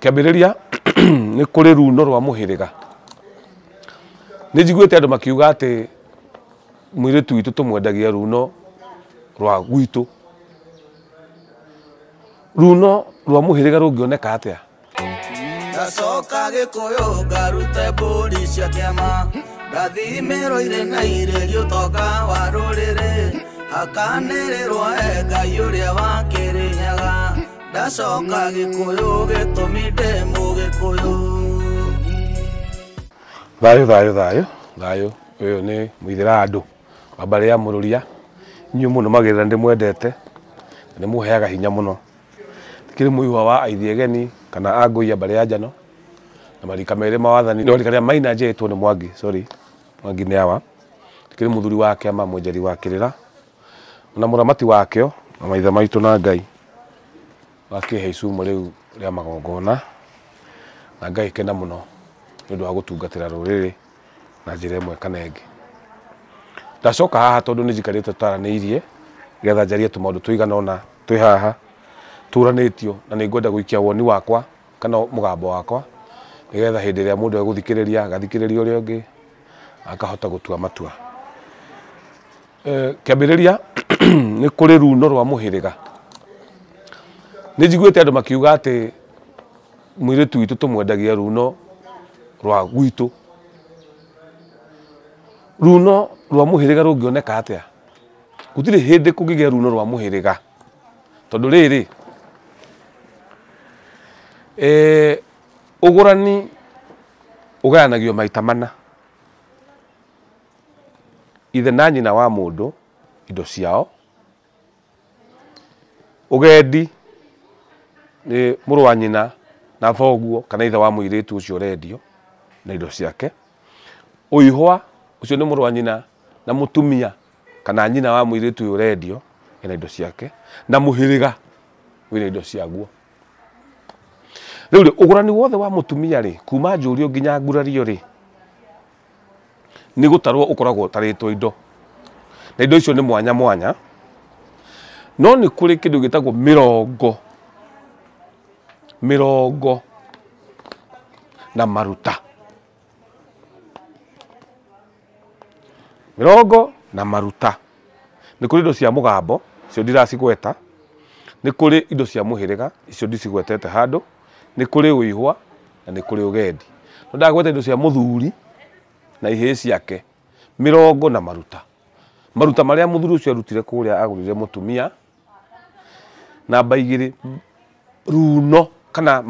Kĩambĩrĩria nĩ kũrĩ runo rwa mũhĩrĩga. Nĩ njiguĩte andũ makiuga atĩ mũirĩtu witũ tũmwendagia runo rwa gwitũ. Runo rwa mũhĩrĩga rũngĩoneka atĩa? Ngacoka Gĩkũyũ ngarute mbũri cia kĩama, ngathimĩrwo irĩ na irĩrio ũtonga wa rũrĩrĩ, hakanĩrĩrwo e Ngai ũrĩa wa Kĩrĩnyaga. Ndacoka Gĩkũyũ gĩtũmi ndĩ Mũgĩkũyũ. Thayũ thayũ thayũ thayũ. Ũyũ nĩ mũithĩra andũ wa mbarĩ ya Mũrũria. Inyuĩ mũno magĩrĩra ndĩmwendete na nĩmũheaga hinya mũno. Ndĩkĩrĩ mũihwa wa aithi egeni kana angũi a mbarĩ ya Njano na marika merĩ ma wathani no rika rĩa Maina njiĩtwo nĩ Mwangi, sorry, Mwangi nĩ awa. Ndĩkĩrĩ mũthuri wa kĩama, mwenjeri wa kĩrĩra na mũramati wakĩo na maithe maitũ na Ngai wakĩhe icumo rĩu rĩa magongona na ngagĩkena mũno nĩ ũndũ wa gũtungatĩra rũrĩrĩ na njĩra ĩmwe kana ĩngĩ. Ndacoka haha tondũ nĩ njikarĩte tũtaranĩirie nĩgetha njarie tũmaũndũ tũigana ũna twĩ haha tũranĩtio na nĩ ngwenda gũikia woni wakwa kana mũgambo wakwa nĩgetha hĩndĩ ĩrĩa mũndũ egũthikĩrĩria agathikĩrĩria ũrĩa ũngĩ akahota gũtua matua. Kĩambĩrĩria nĩ kũrĩ runo rwa mũhĩrĩga. Nĩ njiguĩte andũ makiuga atĩ mũirĩtu witũ tũmwendagia runo rwa gwitũ. Runo rwa mũhĩrĩga rũngĩoneka atĩa? Gũtirĩ hĩndĩ kũngĩgĩa runo rwa mũhĩrĩga tondũ rĩrĩ ũgũrani ũgayanagio maita mana. Ithe na nyina wa mũndũ indo ciao, ũgendi nĩ mũrũ wa nyina na thoguo kana ithe wa mũirĩtu ũcio ũrendio na indo ciake, ũihwa ũcio nĩ mũrũ wa nyina na mũtumia kana nyina wa mũirĩtu ũyũ ũrendio ena indo ciake, na mũhĩrĩga wĩna indo ciaguo. Rĩu rĩ, ũgũrani wothe wa mũtumia rĩ, kuma njũrio nginya ngurario rĩ, nĩ gũtarwo ũkoragwo ũtarĩtwo indo na indo icio nĩ mwanya mwanya, no nĩ kũrĩ kĩndũ gĩtagwo mĩrongo, mĩrongo na maruta. Mĩrongo na maruta. Nĩ kũrĩ indo cia mũgambo, icio ndiracigweta. Nĩ kũrĩ indo cia mũhĩrĩga, icio ndicigwetete handũ. Nĩ kũrĩ ũihwa na nĩ kũrĩ ũgendi. No ndagweta indo cia mũthuri na ihĩĩ ciake, mĩrongo na maruta. Maruta marĩa mũthuri ũcio arutire kũrĩa agũrire mũtumia. Namba igĩrĩ, runo kana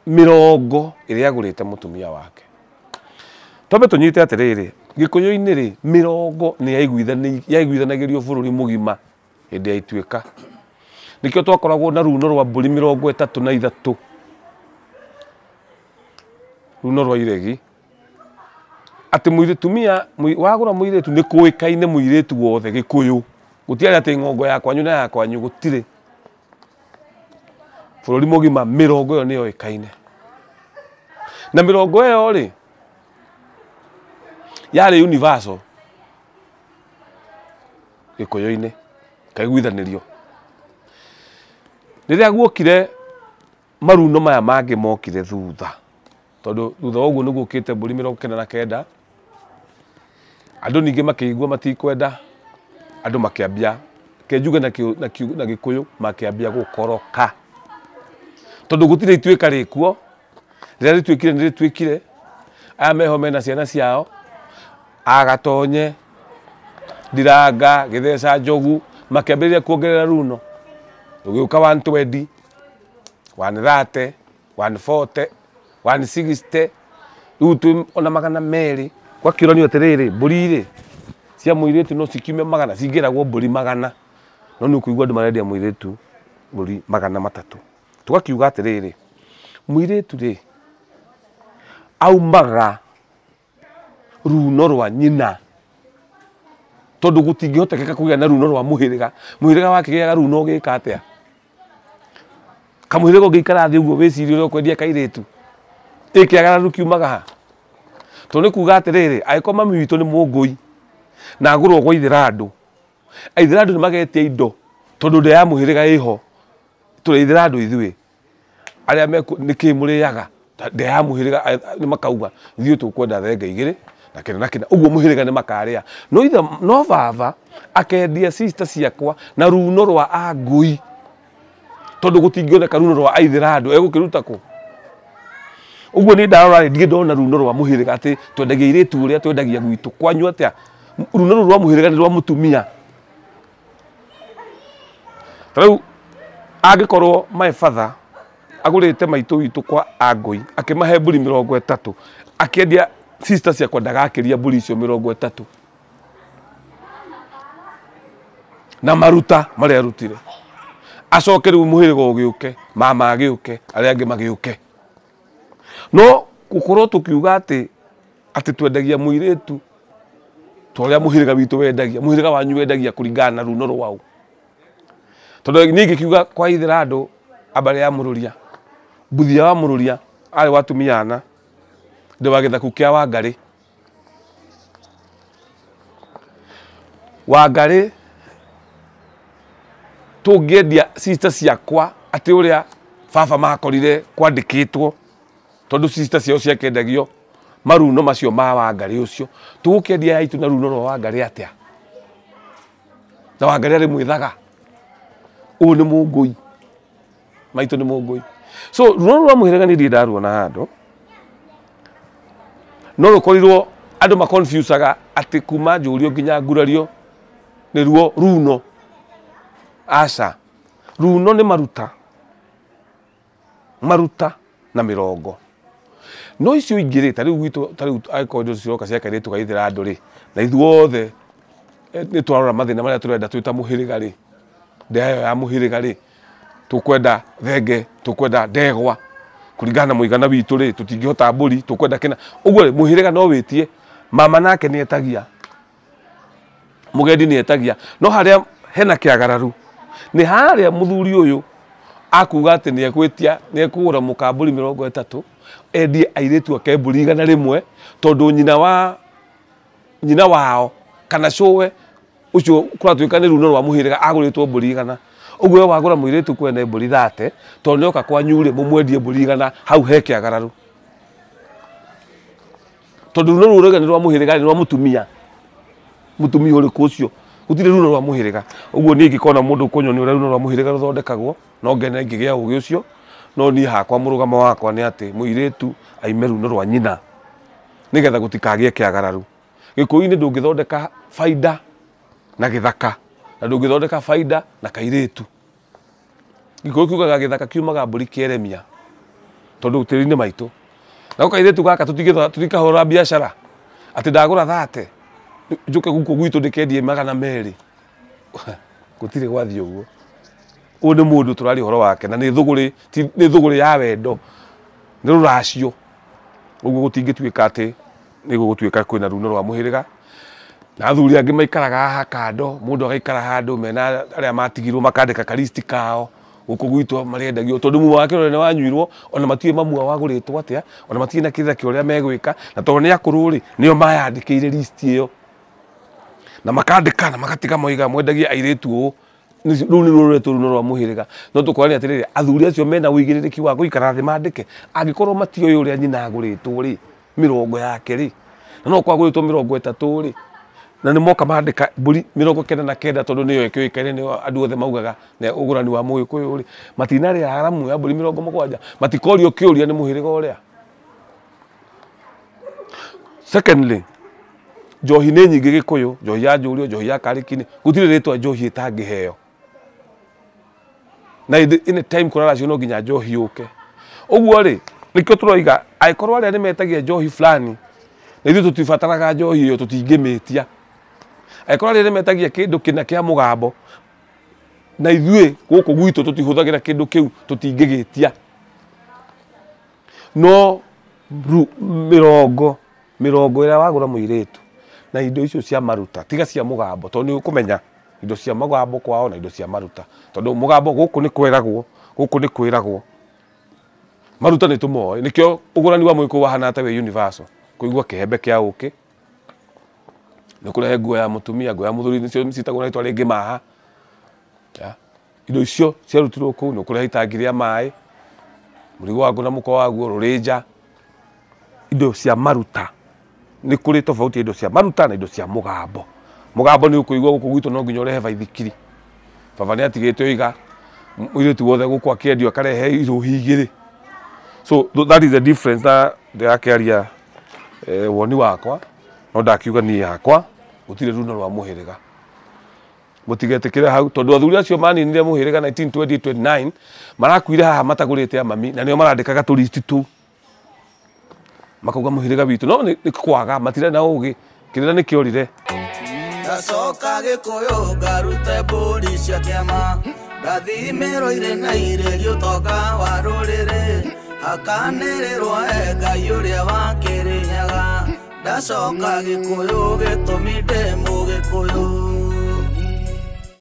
mĩrongo ĩrĩa agũrĩte mũtumia wake. Twambe tũnyite atĩrĩrĩ, Gĩkũyũ-inĩ rĩ, mĩrongo nĩ yaiguithanagĩrio bũrũri mũgima hĩndĩ ya ituĩka. Nĩkĩo twakoragwo na runo rwa mbũri 33, runo rwa iregi, atĩ mũtumia wagũra mũirĩtu nĩ kũĩkaine mũirĩtu wothe Gĩkũyũ. Gũtiarĩ atĩ ng'ongo ya kwanyu na ya kwanyu, gũtirĩ. Bũrũri mũgima mĩrongo ĩyo nĩ yoĩkaine. Na mĩrongo ĩyo rĩ, yarĩ universal Gĩkũyũ-inĩ, kaiguithanĩrio. Rĩrĩa guokire maruno maya mangĩ mokire thutha, tondũ thutha wa ũguo nĩ guokĩte mbũri 99, andũ ningĩ makĩigua matikwenda, andũ makĩambia, reke njuge na Gĩkũyũ, makĩambia gũkoroka. Tondũ gũtirĩ ituĩka rĩkuo, rĩrĩa rĩtuĩkire nĩ rĩtuĩkire, aya meho mena ciana ciao, agatonye, ndiranga, gĩtheca njogu, makĩambĩrĩria kuongerera runo. Rũgĩũka 120, 130, 140, 160, rĩu twĩ ona 200. Gwakĩũranio atĩrĩrĩ, mbũri rĩ, cia mũirĩtu no cikiume 100, cingĩragwo mbũri 100. No nĩ ũkũigua andũ marendia mũirĩtu mbũri 300. Tũgakiuga atĩrĩrĩ, mũirĩtu rĩ, aumaga runo rwa nyina, tondũ gũtingĩhotekeka kũgĩa na runo rwa mũhĩrĩga. Mũhĩrĩga wakĩgĩaga runo ũgĩka atĩa? Kamũhĩrĩga ũngĩikara thĩ ũguo wĩcirie ũrĩa ũkwendia kairĩtu, ĩkĩagararu kiumaga ha? Tondũ nĩ kuga atĩrĩrĩ, angĩkorwo mami witũ nĩ mũngũi na agũrwo gwa Ithĩra andũ, Aithĩra andũ nĩ magetia indo tondũ nda ya mũhĩrĩga ĩho, tũrĩ Aithĩra andũ ithuĩ. Arĩa meku nĩkĩ mũrĩaga ndĩa ya mũhĩrĩga nĩ makauga ithuĩ tũkwenda thenge igĩrĩ na kĩna na kĩna ũguo mũhĩrĩga nĩ makarĩa. No ithe no baba akendia sister ciakwa na runo rwa angui tondũ gũtingĩoneka runo rwa aithĩrandũ egũkĩruta kũ. Ũguo nĩ ndarora rĩ ndirĩ ndona runo rwa mũhĩrĩga atĩ twendagia airĩtu ũrĩa twendagia gwitũ kwanyu atĩa. Runo rũu rwa mũhĩrĩga nĩ rwa mũtumia. Ta rĩu angĩkorwo my father agũrĩte maitũ witũ kwa angũi akĩmahe mbũri 30 akĩendia sister ciakwa ndagakĩria mbũri icio 30 na maruta marĩa arutire acoke rĩu mũhĩrĩga ũgĩũke mama agĩũke arĩa angĩ magĩũke. No gũkorwo tũkiuga atĩ atĩ twendagia mũirĩtu ta ũrĩa mũhĩrĩga witũ wendagia, mũhĩrĩga wanyu wendagia kũringana na runo rwao. Tondũ niĩ ingĩkiuga kwa ithĩrandũ ambarĩ ya Mũrũria, Mbuthia wa Mũrũria arĩ wa atumia ana, ndĩ wa gĩthaku kĩa Wangarĩ. Wangarĩ tũngĩendia sister ciakwa atĩ ũrĩa baba makorire kwandĩkĩtwo tondũ sister ciao ciakĩendagio maruno macio ma Wangarĩ ũcio, tũgũkĩendia yaitu na runo rwa Wangarĩ atĩa? Na Wangarĩ arĩ mwĩthaga, ũyũ nĩ mũngũi, maitũ nĩ mũngũi. So runo rwa mũhĩrĩga niĩ ndirĩ ndaruona handũ, no rũkorirwo andũ maconfusaga atĩ kuma njũrio nginya ngurario nĩruo runo. Aca, runo nĩ maruta, maruta na mĩrongo. No icio ingĩ rĩ, ta rĩu gwitũ, ta rĩu angĩkorwo indo ciroka cia kairĩtu ga ithĩrandũ rĩ, na ithuothe nĩ twarora mathĩna marĩa tũrenda twĩ ta mũhĩrĩga rĩ, ndĩa ĩyo ya mũhĩrĩga rĩ, tũkwenda thenge, tũkwenda ndegwa, kũringana na mũigana witũ rĩ, tũtingĩhota mbũri, tũkwenda kĩna. Ũguo rĩ, mũhĩrĩga no wĩtie, mama nake nĩ etagia, mũgendi nĩ etagia, no harĩa hena kĩagararu nĩ harĩa mũthuri ũyũ akuga atĩ nĩ egwĩtia, nĩ ekũgũra mũka mbũri 30 endie airĩtu ake mbũri 100 tondũ nyina wao kana cũwe ũcio kũratuĩka nĩ runo rwa mũhĩrĩga agũrĩtwo mbũri 100. Ũguo we wagũra mũirĩtu kwene mbũri 30 tondũ nĩoka kwanyu rĩ mũmwendie mbũri 100, hau he kĩagararu. Tondũ runo rũu nĩ rwa mũhĩrĩga, nĩ rwa mũtumia. Mũtumia ũrĩkũ ũcio? Gũtirĩ runo rwa mũhĩrĩga. Ũguo niĩ ingĩkona mũndũ ũkũnyonia ũrĩa runo rwa mũhĩrĩga rũthondekagwo, no ngene ngĩgĩa ũgĩ ũcio. No niĩ hakwa mũrũgamo wakwa nĩ atĩ mũirĩtu aime runo rwa nyina nĩgetha gũtikagĩe kĩagararu. Gĩkũyũ-inĩ ndũngĩthondeka baida na gĩthaka, na ndũngĩthondeka baida na kairĩtu. Gĩkũyũ kiugaga gĩthaka kiumaga mbũri kĩeremia tondũ tĩri-inĩ maitũ. Nako kairĩtu gaka tũtikahũra biacara atĩ ndagũra 30 njũke gũkũ gwitũ ndĩkendie 200. Gũtirĩ gwathiĩ ũguo. Ũyũ nĩ mũndũ tũraria ũhoro wake na nĩ thũgũrĩ, nĩ thũgũrĩ ya wendo, nĩ rũracio. Ũguo gũtingĩtuĩka atĩ nĩ gũgũtuĩka kwĩna runo rwa mũhĩrĩga. Na athuri angĩ maikaraga haha kando, mũndũ agaikara handũ mena arĩa matigirwo makandĩka karisti kao gũkũ gwitũ marendagio tondũ muma wa kĩrore nĩ wanyuirwo, ona matiũĩ mamu wao agũrĩtwo atĩa, ona matiũĩ na kĩrĩra kĩa ũrĩa megwĩka, na tondũ nĩ akũrũ rĩ, nĩo mayandĩkĩire listi ĩyo na makandĩka na magatiga moiga mwendagie airĩtu ũũ. Rũu nĩ ruo runo rwa mũhĩrĩga. No tũkorania atĩrĩrĩ, athuri acio mena ũigĩrĩrĩki wa gũikara thĩ mandĩke, angĩkorwo matiũĩ ũrĩa nyina agũrĩtwo rĩ, mĩrongo yake rĩ, na no kwagũrĩtwo 30 rĩ, na nĩ moka mandĩka mbũri 99 tondũ nĩyo ĩkĩũĩkaine nĩyo andũ othe maugaga nĩ ũgũrani wa mũgĩkũyũ rĩ, matinarĩa haramu ya mbũri 70, matikorio kĩũria nĩ mũhĩrĩga ũrĩa. Secondly, njohi nĩ nyingĩ Gĩkũyũ, njohi ya njũrio, njohi ya karĩki-inĩ, gũtirĩ rĩtwa njohi ĩtangĩheo. Na any time kũraracio no nginya njohi yũke. Ũguo rĩ, nĩkĩo tũroiga angĩkorwo arĩa nĩmetagia njohi fulani, na ithuĩ tũtibataraga njohi ĩyo tũtingĩmĩtia. Angĩkorwo arĩa nĩmetagia kĩndũ kĩna kĩa mũgambo, na ithuĩ gũkũ gwitũ tũtihũthagĩra kĩndũ kĩu tũtingĩgĩtia. No mĩrongo ĩrĩa wagũra mũirĩtu na indo icio cia maruta, tiga cia mũgambo, tondũ nĩ ũkũmenya indo cia mũgambo kwao na indo cia maruta, tondũ mũgambo gũkũ nĩ kweragwo, gũkũ nĩ kwĩragwo. Maruta nĩ tũmoĩ, nĩkĩo ũgũrani wa mũgĩkũyũ wahana ta wĩ universal, kũigua kĩhembe kĩa ũkĩ, nĩ kũrehe nguo ya mũtumia, nguo ya mũthuri nĩcio citagwo na rĩtwa rĩngĩ maha. Indo icio ciarutirwo kũu, nĩ ũkũrehe itangi rĩa maĩ. Mũrigo waku na mũkwa waguo rũrĩnja. Indo cia maruta nĩ kũrĩ tofauti ya indo cia maruta na indo cia mũgambo. Mũgambo nĩ ũkũigua gũkũ gwitũ no nginya ũrehe baithikiri. Baba nĩ atigĩte oiga mũirĩtu wothe gũkũ akĩendio akarehe irũhi igĩrĩ. So that is the difference na ndĩrakĩaria woni wakwa no ndakiuga niĩ yakwa gũtirĩ runo rwa mũhĩrĩga. Mũtigetĩkĩre hau tondũ athuri acio maninire mũhĩrĩga 1920-29 marakuire haha matagũrĩte amami na nĩo marandĩkaga tũristi tũu makauga mũhĩrĩga witũ no nĩ kwaga matirĩ na ũgĩ kĩrĩra nĩ kĩorire. Ndacoka Gĩkũyũ ngarute mbũri cia kĩama ndathimĩrwo irĩ na irĩrio ũtonga wa rũrĩrĩ hakanĩrĩrwo e Ngai ũrĩa wa Kĩrĩnyaga. Ndacoka Gĩkũyũ gĩtũmi ndĩ Mũgĩkũyũ.